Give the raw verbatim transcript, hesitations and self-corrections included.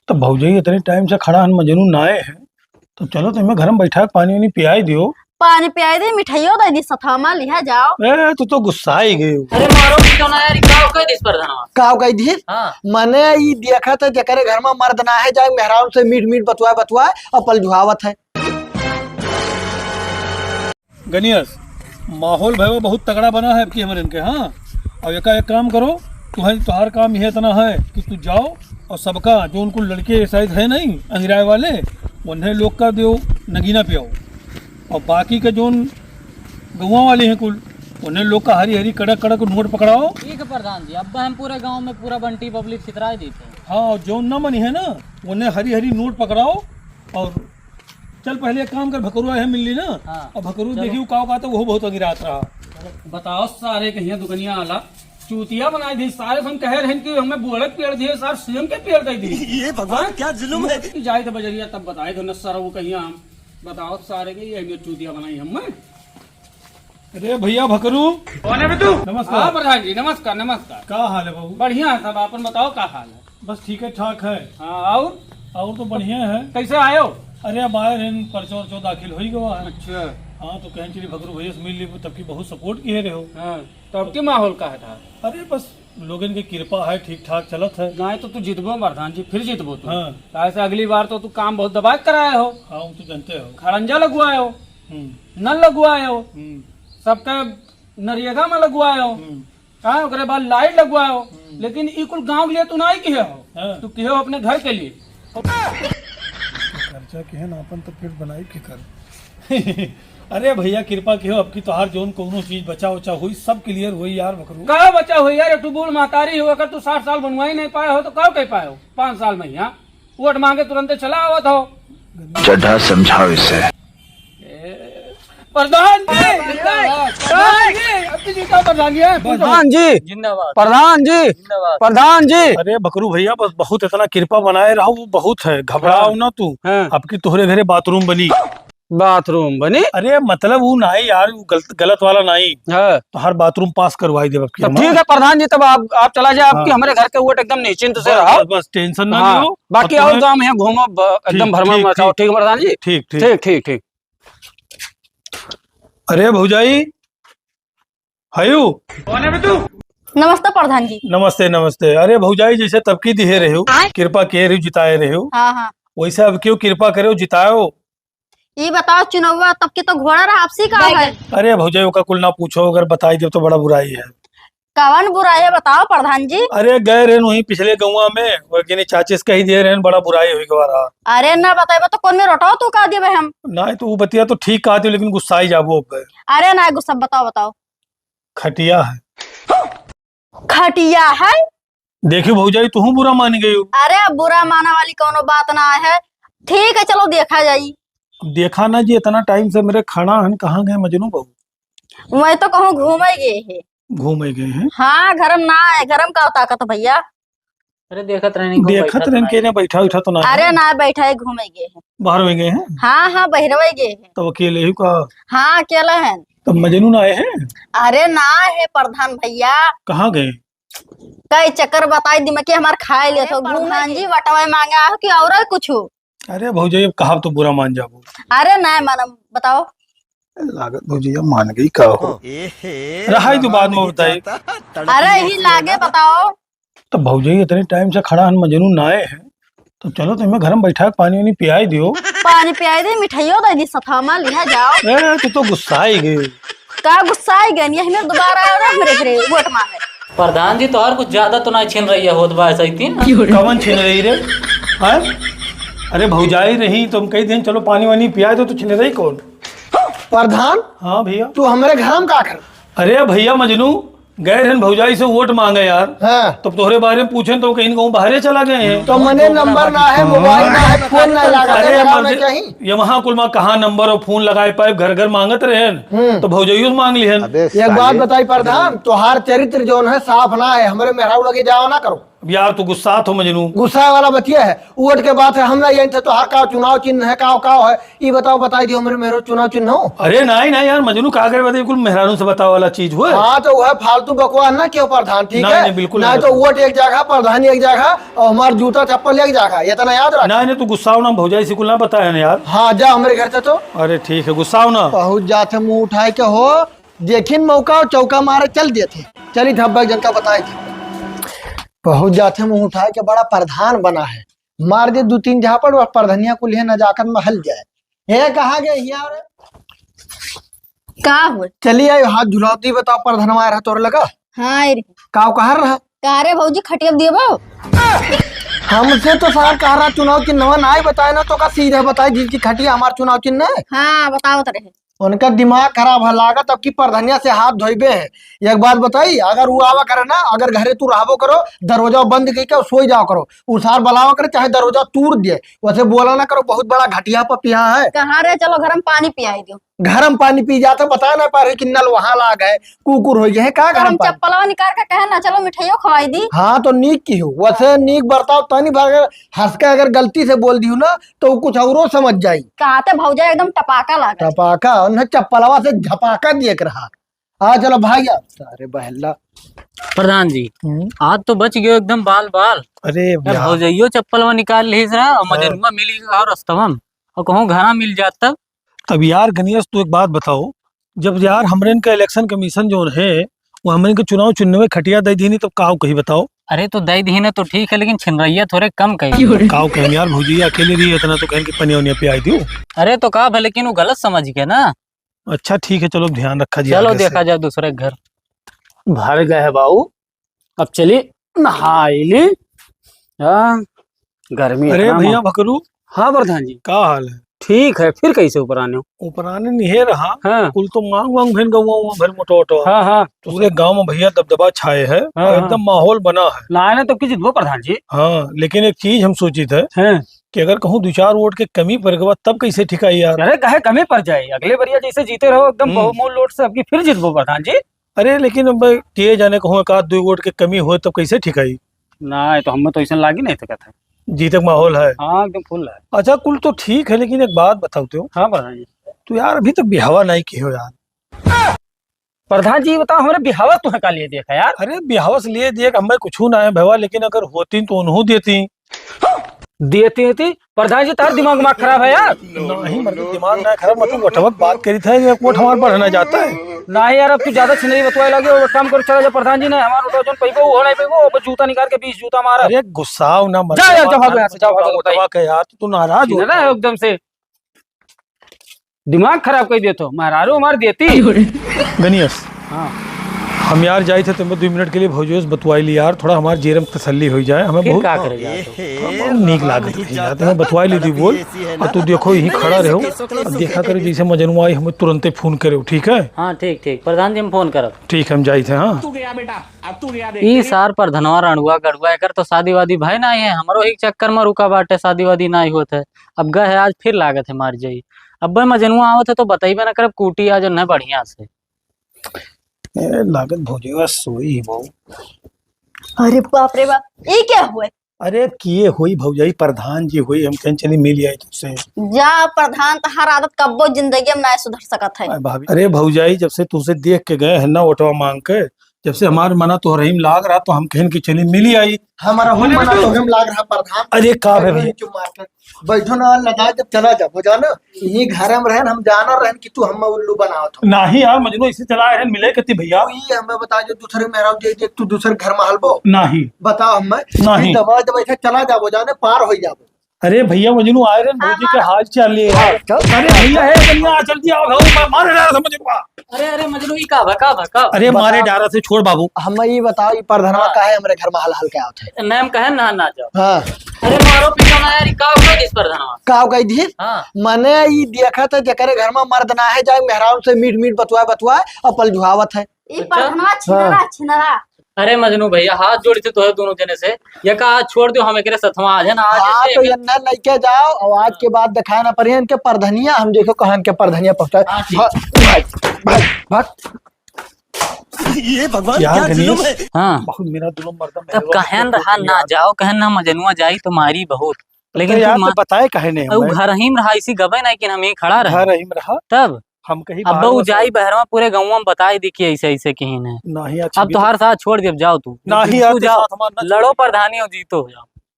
तो भौजाई इतने टाइम से खड़ा हन, मजनू ना आए हैं, तो चलो तो हमें घर में बैठा के पानी वानी पियाई दियो। पानी पियाई दे, मिठाइयो दे दी सथवा मा, लिहा जाओ। ए, तू तो गुस्सा ही गई हो। अरे मारो भी तो ना यार, का कह दिस प्रधानवा? का कह दिस? हाँ। मने ई देखत है जेकरे घर में मर्द ना है, जाए मेहरारू से मीठ मीठ बतुआ बतुआ और पलझुआवत है। गनियस, माहौल भैया बहुत तगड़ा बना है अबकी हमरे इनके, हाँ। और एका एक काम करो, तुहैं, तुहार काम यह इतना है कि तू जाओ और सबका, जो उनको लड़के शायद है नहीं अंगिराए वाले, उन्हें लोग का दो नगीना पियाओ, और बाकी का जोन गौवा वाले हैं कुल, उन्हें लोग का हरी हरी कड़क कड़क नोट पकड़ाओ। ठीक है प्रधान जी, अब हम पूरे गांव में पूरा बंटी पब्लिक छितराए देते हैं। हाँ, और जोन ना मनी है ना, उन्हें हरी हरी नोट पकड़ाओ और चल, पहले एक काम कर, भकरू आए हैं, मिल ली ना। हाँ, और भकरू चलो। देखियो का कहता, वो बहुत अगिरात रहा। बताओ, सारे कहिया दुकनिया आला चूतिया बनाई दी। सारे हम कहे रहन कि हमें बोलक पेड़ दिए, सार सेम के पेड़ दे दी। ये भगवान, हाँ? क्या जुल्म है। कि जाए थे बजरिया, तब बताए थे न सर, वो कहिया हम। बताओ, सारे के ये हमें चूतिया बनाई हमें। अरे भैया भकरू। कौन है बे तू? नमस्कार। हाँ प्रधान जी, नमस्कार, नमस्कार। का हाल है बाबू? बढ़िया है सब, आपन बताओ का हाल है? बस ठीक है, ठाक है। हाँ, और? और तो बढ़िया है। कैसे आयो? अरे, अब आए रहन, पर्चो वर्चो दाखिल हो ही गवा है। अच्छा। हाँ, तो कहें चली भकरू भैया से मिल ली, तब की बहुत सपोर्ट किहे रहे हो। हाँ, तो अब की माहौल का है था? अरे, बस लोगन के कृपा है, ठीक ठाक चलत है। नहीं तो तू जितबो प्रधान जी, फिर जितबो तू। हाँ। काहे से अगली बार तो तू काम बहुत दबा के कराए हो। हाँ, वो तो जानते हो। खड़ंजा लगवाए हो, हम्म। नल लगवाए हो, हम्म। सबका नरियगा में लगवाए हो। हम्म। हाँ, ओकरे बाद लाइट लगवाओ, हम्म। लेकिन ई कुल गाँव के लिए तू नाहीं किहे हो, हाँ। तू किहे हो अपने घर के लिए। खर्चा किहे ना अपन तो पेट बनाई के कर। अरे भैया, कृपा किहो, अब की तोहार जौन कौनो चीज बचा उचा होई, सब क्लियर होई यार बकरू। का बचा होई यार, एक ठो बूढ़ महतारी हो, अगर तू साठ साल बनवाई नहीं पाए हो तो का कह पाए हो पाँच साल में यहाँ? वोट मांगे तुरंते चला आवत हो। चड्ढा समझाओ इसे। ए, प्रधान जी, प्रधान जी, अब की जीता प्रधान जी, हैं? प्रधान जी, जिंदाबाद। प्रधान जी, जिंदाबाद। प्रधान जी। अरे बकरू भैया, बस बहुत इतना कृपा बनाए रहो, वो बहुत है, घबराओ हाँ। ना तू। हाँ। अब की तोहरे घरे बाथरूम बनी। बाथरूम बनी? अरे मतलब वो नाई यार, वो गलत, गलत वाला नाई। हाँ। तो हर बाथरूम पास करवाई देब अब की तो हम। ठीक है प्रधान जी, तब आप, आप चला जाए, आपकी हाँ। हमारे घर के वोट एकदम निश्चिंत से बस, रहो। बस, बस, टेंशन ना हाँ। लियो। बाकी अब और तुम्हें गाँव में घूमो, ब-, एकदम ठीक, भ्रमण ठीक, मचाओ, ठीक। ठीक है प्रधान जी? ठीक, ठीक। ठीक, ठीक, ठीक। अरे भौजाई, हयू। कौन है बे तू? नमस्ते प्रधान जी। नमस्ते, नमस्ते। अरे भौजाई, जैसे तब की दिहे रहे हो, आय? कृपा किहे रहे हो, जिताए रहे हो, हाँ, हाँ। वैसे अब कियो कृपा करे हो, जिताओ। ई बताओ चुनौवा, तब की तो घोड़ा रहा, आपसी का है? अरे भौजाई, ओका कुल ना पूछो, अगर बताई देब तो बड़ा बुराई है। कवन बुराई है बताओ प्रधान जी? अरे गए रहन वहीं पिछले गौवा में, वो किने चाचे से कही दिहे रहन, बड़ा बुराई हुई गवा रहा। अरे ना बताइबा तो कौन में रोटाओ तू कह देबे हम? ना तो वो बतिया तो ठीक कहा दियो, लेकिन गुस्सा ही जाबो अब। अरे ना गुस्सा, बताओ, बताओ। खटिया है। खटिया है? देखियो भौजाई, तुहू बुरा मान गई हो। अरे, अब बुरा माना वाली कौनो बात ना है। ठीक है, चलो देखा जाई। देखा ना जी, इतना टाइम से मेरे खड़ा हन, कहाँ गए मजनू बहू? वही तो कहूँ घूमे गए है। घूमे गए हैं? हाँ, घर में ना है, घर में का ताकत भैया? अरे, देखत रहनी को देखत बैठत रहन ना के है। ने बैठा उठा तो ना है? अरे ना, बैठा है, घूमे गए है। बाहर में गए हैं? हाँ, हाँ, बहरवे गए है। तो अकेले ही का? हाँ, अकेला है। तो मजनू ना आए हैं? अरे ना है प्रधान भैया। कहाँ गए? कई चक्कर बताई दिम कि हमार खाए ले तो अरे, प्रधान जी, वटवे मांगा हो कि और कुछ? अरे भौजाई, अब कहा तो बुरा मान जाबो। अरे ना मानम, बताओ। लागत भौजैया मान गई का हो? रहाई तो बाद में बताई। अरे ही लागे बताओ। तो भौजाई इतने टाइम से खड़ा हन, मजनू ना आए हैं, तो चलो तो हमें घर में बैठा के पानी वानी पियाई दियो। पानी पियाई दे, मिठाइयो दे दी, सथवा मा लिहा जाओ। ए, तू तो गुस्सा ही गई। का गुस्सा ही गई? यही में दोबारा आयो ना, फिर फिर वोट मांगे। प्रधान जी, तोहार कुछ ज्यादा तो ना छिनरैया होत बा ऐसा ही तीन? कवन छिनरई रे? हैं? अरे भौजाई रही तो हम कही देन चलो पानी वानी पियाई दो, तो छिनरई कौन? प्रधान? हाँ भैया। तू हमारे घर में का कर? अरे भैया मजनू, गए रहन भौजाई से वोट मांगे यार। हाँ। तब तोहरे बारे में पूछेन तो कहीं कहूँ बाहरे चला गए हैं। तो मने नंबर ना है, मोबाइल ना है, फोन ना लगा, अरे जरा मर्दे, मैं कहीं। ये वहाँ कुल मा कहाँ नंबर और फोन लगाए पाए, घर घर मांगत रहन, हम्म। तो भौजाइयों से मांग लिहन। अबे एक बात साले। बताई प्रधान, तोहार चरित्र जौन है साफ ना है, हमरे मेहरारू लगे जाओ ना करो। अब यार, तू गुस्सात हो मजनू। गुस्सा वाला बतिया है, वोट के बात है, हमरा यही थे, तोहार का चुनाव चिन्ह है, का, का है, ई बताओ, बताई दियो हमरे मेहरारू चुनाव चिन्ह हो। अरे नाहीं, नाहीं यार मजनू, का करे बदे कुल मेहरारू से बतावे वाला चीज हो। हाँ, तो वह फालतू बकवास ना क्यों प्रधान, ठीक नाहीं, है? नाहीं, बिल्कुल नाहीं नाहीं तो बताओ। वोट एक जगह, प्रधान एक जगह, और हमार जूता चप्पल एक जगह, इतना याद रख। नाहीं, नाहीं, तू गुस्साओ ना, भौजाई से कुल ना बताए हैं यार। हाँ, जा हमरे घर से तो। अरे ठीक है, गुस्साओ ना। पहुँच जाते मुँह उठाए के हो, देखिन मौका और चौका मारे चल देते। चली धब्बा जनका बताए थे। पहुँच जाते मुँह उठाए के बड़ा प्रधान बना है। मार दे दू तीन झापड़, वह प्रधनिया कुल है नजाकत में हल जाए। हे, कहाँ गए हिया रे? का हुए? चली आई, हाथ झुलाती, बताओ, प्रधनवा रहा तोर लगा? हाँ, आए रहे। काव कहाँ रहा? का रे भौजी, खटिया देबो? हमसे तो सार कह रहा चुनाव चिन्हवा नाहीं बताए ना, तो का सीधे बताई दी कि खटिया हमार चुनाव चिन्ह है? हाँ, बतावत रहे। उनका दिमाग खराब है, लागत अब की प्रधनिया से हाथ धोइबे है। एक बात बताई, अगर वो आवा करे ना, अगर घरे तू रहबो करो, दरवाजा बंद करके सोई जाओ करो, उ सार बुलावा करे, चाहे दरवाजा तूड़ दे, वैसे बोला ना करो, बहुत बड़ा घटिया पपिया है। कहाँ रे, चलो घर में पानी पियाई दो। घर में पानी पी जाते, बता ना पा रहे कि नल वहाँ लाग है, कुकुर हो गए हैं, का तो घर में हम पानी? चप्पलवा निकाल के कहे ना, चलो मिठाइयों खवाई दी। हाँ, तो नीक की हो, वैसे नीक बर्ताव तनी भर अगर हंस के अगर गलती से बोल दियो ना, तो वो कुछ औरो समझ जाई। कहते भौजा एकदम टपाका लागे। टपाका, उन्हें चप्पलवा से झपाका दिए के रहा। आ, चलो भाग जा। सारे बहला। प्रधान जी, हम्म। आज तो बच गयो एकदम बाल बाल। अरे अब यार। भौजइयो चप्पलवा निकाल ली रहा और हाँ। मजनुआ मिल गया और रस्तवन। और कहूँ घरा मिल जात तब। अब यार गणेश, तू एक बात बताओ, जब यार हमरे इनका इलेक्शन कमीशन जोन है, वो हमरे इनके चुनाव चिन्ह में खटिया दे दीनी, तब काव कही बताओ? अरे तो दे दीने तो ठीक है, लेकिन छिनरैया थोड़े कम कही। काव कहें यार, भौजी अकेले रही इतना तो कहें कि पनिया उनिया पियाई दियो। अरे तो का भले, लेकिन वो गलत समझ गए ना। अच्छा ठीक है, चलो ध्यान रखा जी चलो आगे से। देखा जाए दूसरे के घर। भर गए है बाऊ, अब चली नहाई ली। हाँ, गर्मी अरे इतना भैया मा- भकरू। हाँ प्रधान जी। का हाल है? ठीक है, फिर कैसे ऊपर आने हो? ऊपर आने निहे रहा। हाँ। कुल तो मांग वांग भेन गौवा वांग भेन मोटो ओटो। हाँ, हाँ। पूरे गांव में भैया दबदबा छाए है हाँ, और हाँ। एकदम माहौल बना है। ना, ना, तो की जितबो प्रधान जी। हाँ, लेकिन एक चीज हम सोचित है हाँ। कि अगर कहूँ दो चार वोट के कमी पड़ गवा तब कैसे ठिकाई यार? अरे काहे कमी पड़ जाए, अगले बरिया जैसे जीते रहो एकदम हम्म। बहुमूल वोट से, अब की फिर जितबो प्रधान जी। अरे, लेकिन अब के जाने कहूँ एक आध दो वोट के कमी होए तब कैसे ठिकाई? ना, ये तो हमें तो ऐसा लागी नहीं सकत है। जीते के माहौल है। हाँ, एकदम फुल है। अच्छा, कुल तो ठीक है, लेकिन एक बात बताओ तो। हाँ, प्रधान जी। तू यार अभी तो बिहावा नहीं किए हो यार। प्रधान जी, बताओ, हमरे बिहावा तुहे का लिए देखा यार? अरे, बिहावा से लिए देख, हमें कुछ ना है भैया, लेकिन अगर होती तो उन्हों देती। देती होती? प्रधान जी, तार दिमाग, दिमाग खराब है यार। नहीं, मतलब, दिमाग ना खराब, मतलब, वोटवा की बात करी था, ये वोट हमार बढ़ना जाता है। नहीं यार, अब तू ज्यादा छिनरी बतवाए लगे, वो काम करो, चला जा प्रधान जी, नहीं, हमार वोटवा जोन पैबो, वो नहीं पैबो, बस जूता निकाल के बीस जूता मारा। अरे, गुस्साओ ना, मत जा यार, जा, भागो यहाँ से, जाओ, भागो, वोटवा के यार, तू नाराज हो। छिनरा है एकदम से। दिमाग खराब कर देत हो, मेहरारू हमार देती। गणेश, हाँ। हम यार जाई थे, तुम्हें दो मिनट के लिए भौजोस बतवाई ली यार, थोड़ा हमार जेरम तसल्ली हो जाए, हमें फिर बहुत, का करे जात हो? थोड़ा बहुत नीक लागत है यार, तुम्हें बतवाई ली थी बोल, और तू देखो यहीं खड़ा रहो, अब देखा करो जैसे मजनुआ आई हमें तुरंते फोन करो, ठीक है? हाँ, ठीक, ठीक, प्रधान जी हम फोन करब। ठीक है, हम जाई थे, हाँ। तू गया बेटा, अब तू गया देख। ई सार प्रधनवा रणुआ गड़ुआ, एकर तो शादी वादी भय नाई है, हमरो ही चक्कर में रुका बाटे, शादी वादी नाई होत है। अब गए है, आज फिर लागत है मार जाई। अब मजनुआ आवत है तो बतइबे ना करब, कूटी आज उन्हें बढ़िया से। ए, लागत भौजीवा सोई ही बहु। अरे बाप रे बाप, ई क्या हुए? अरे किए होई भौजाई, प्रधान जी होई, हम कहें चली मिल आई तुझसे। जा प्रधान, तहार आदत कब्बो जिंदगी में ना सुधर सकत है। अरे भाभी, अरे भौजाई, जब से तुझसे देख के गए हैं ना वोटवा मांग के, जब से हमार मना तोहरही में लाग रहा, तो हम कहन कि चली मिली आई। हमारा हो मना तोहरही में लाग रहा प्रधान। अरे का है भैया? चुप मार के बैठो ना, लगा जब चला जाबो, जाना यही घर में रहन, हम जाना रहन कि तू हम उल्लू बनावत हो। नहीं यार मजनू, ऐसे चला रहन मिले कती भैया। तू ही हमें बता जो दूसरे मेहरारू दे दे, तू दूसरे घर में हलबो। नहीं। बताओ हमें। नहीं। दबा दबा ऐसे चला जाबो, जाने पार हो जाबो। अरे भैया, मजनू आए रहे, भौजी के हाल चाल लिए। हाँ, चल। अरे भैया, हे कनिया, जल्दी आओ, घर में मारे डारा से मजनुआ। अरे, अरे, मजनू, ई का बा, का बा, का बा? अरे, बता। मारे डारा से छोड़ बाबू। हम ई बताओ, ई प्रधानवा हाँ। काहे हमरे घर में हल हल के आवत है? मैम कहे ना, ना जाओ। हाँ। अरे, मारो पीटो ना यार, ई का कह दिस प्रधानवा? का कह दिस? हाँ। मने ई देखत है, जेकरे घर में मर्द ना है, जाए मेहरारू से मीठ मीठ बतुआ बतुआ और पलझुआवत है। ई अच्छा? प्रधानवा छिनरा, हाँ। छिनरा। अरे मजनू भैया, हाथ जोड़ी थे तोहे दोनों जने से, ये का आज छोड़ दो, हम एकरे सथवा आज है ना, आज हाँ, ऐसे तो एक ये ना लेके जाओ, और आज के बाद दिखाए ना पड़े इनके परधनिया, हम देखो कहाँ इनके परधनिया पहुँचाए। हाँ, ठीक। भाग, भाग, भाग, भाग। ये भगवान, क्या गणेश, जुल्म है। हाँ। बहुत मेरा जुल्म मर्दम, तब मेरे कहन रहा ना जाओ, कहन ना मजनुआ जाई तो मारी बहुत। लेकिन अरे यार, तू तो मा-, बताए काहे नहीं उ हमें? घर ही में रहा, इसी गबे नहीं कि हम ही खड़ा रहे। घर ही में रहा। तब हम कहीं अब बाहर बहू से जाई बहरवा, पूरे गाँव में बताई दी कि ऐसे, ऐसे कहीं है। नहीं, अच्छा अब भी तो तोहार साथ छोड़ दे, अब जाओ तू। नहीं तू यार, तू जाओ। साथ हमार ना लड़ो छोड़। प्रधानी और जीतो, जाओ।